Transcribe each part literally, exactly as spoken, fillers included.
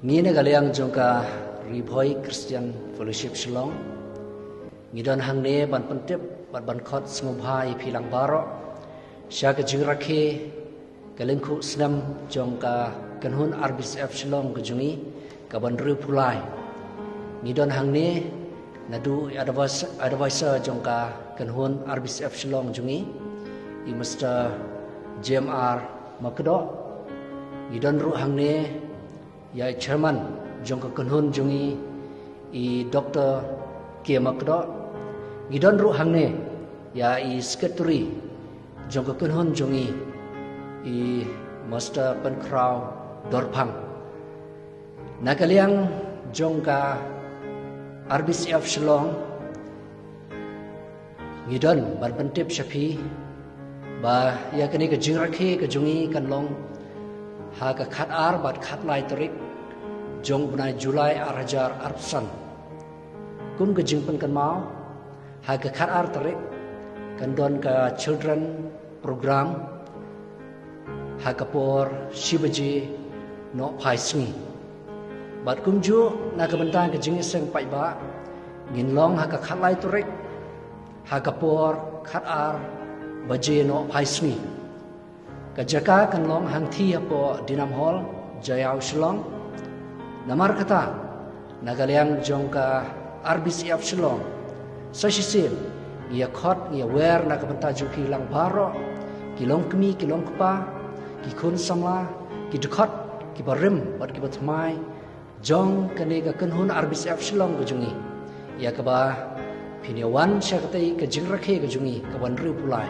Ngi na ka liang jong ka Ri Bhoi Christian Fellowship Shillong, ngi don hangne ban pyntip bad ban khot sngewbha ïa phi lang baroh sha ka jingrakhe ka lyngkhuh snem jong ka kynhun R B C F Shillong ka jong ngi, kaba hynriewphew lai. Ngi don hangne naduh i advis-, advisor jong ka kynhun R B C F Shillong jong ngi, i Mister J M R Makdoh. Ngi don ruh hangne ïa i chairman jong ka kynhun jong ngi, i Doctor K Makdoh. Ngi don ruh hangne ïa i secretary jong ka kynhun jong ngi, i Mister Pynkhraw Dorphang. Na ka liang jong ka R B C F Shillong, ngi don ban pyntip sha phi ba ïa kane ka jingrakhe ka jong ngi kan long ha ka khatar bad khatlai tarik jong u bnai July ar hajar arphew san. Kum ka jingpynkynmaw, ha ka khatar tarik kan don ka children program ha ka por shi baje nohphai sngi. Bad kumjuh na ka bynta ka jingïaseng paidbah, ngin long ha ka khatlai tarik ha ka por khatar baje nohphai sngi. Ka jaka kan long hangthie hapoh Dinam Hall, Jaïaw, Shillong. Namar kata, na ka liang jong ka R B C F Shillong, sa shisien ngi ïa khot, ngi ïa wer na ka bynta jong phi lang baroh, ki longkmie, ki longkpa, ki khun samla, ki dkhot, ki barim bad ki bathymmai jong kane ka kynhun R B C F Shillong ka jong ngi, ïa kaba phin ïa wan sha katei ka jingrakhe ka jong ngi kaba hynriewphew lai.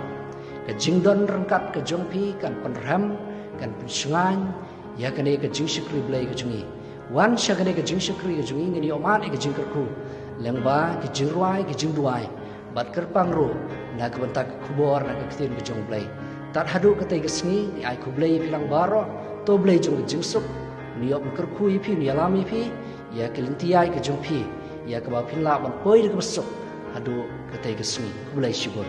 Ka jingdon ryngkat ka jong phi kan pynrhem, kan pynshngaiñ ïa kane ka jingshakri Blei ka jong ngi. Wan sha kane ka jingshakri ka jong ngi, ngin ïoh mad ïa ka jingkyrkhu lyngba ki jingrwai, ki jingduwai, bad kyrpang ruh na ka bynta ka khubor na ka ktien ka jong U Blei. Tad haduh katei ka sngi, ngi ai khublei ïa phi lang baroh. To U Blei jong ka jingsuk un ïoh ban kyrkhu ïa phi, un ïalam ïa phi ïa ka lynti ïaid ka jong phi, ïa kaba phin lah ban poi da kaba suk haduh katei ka sngi. Khublei shibun.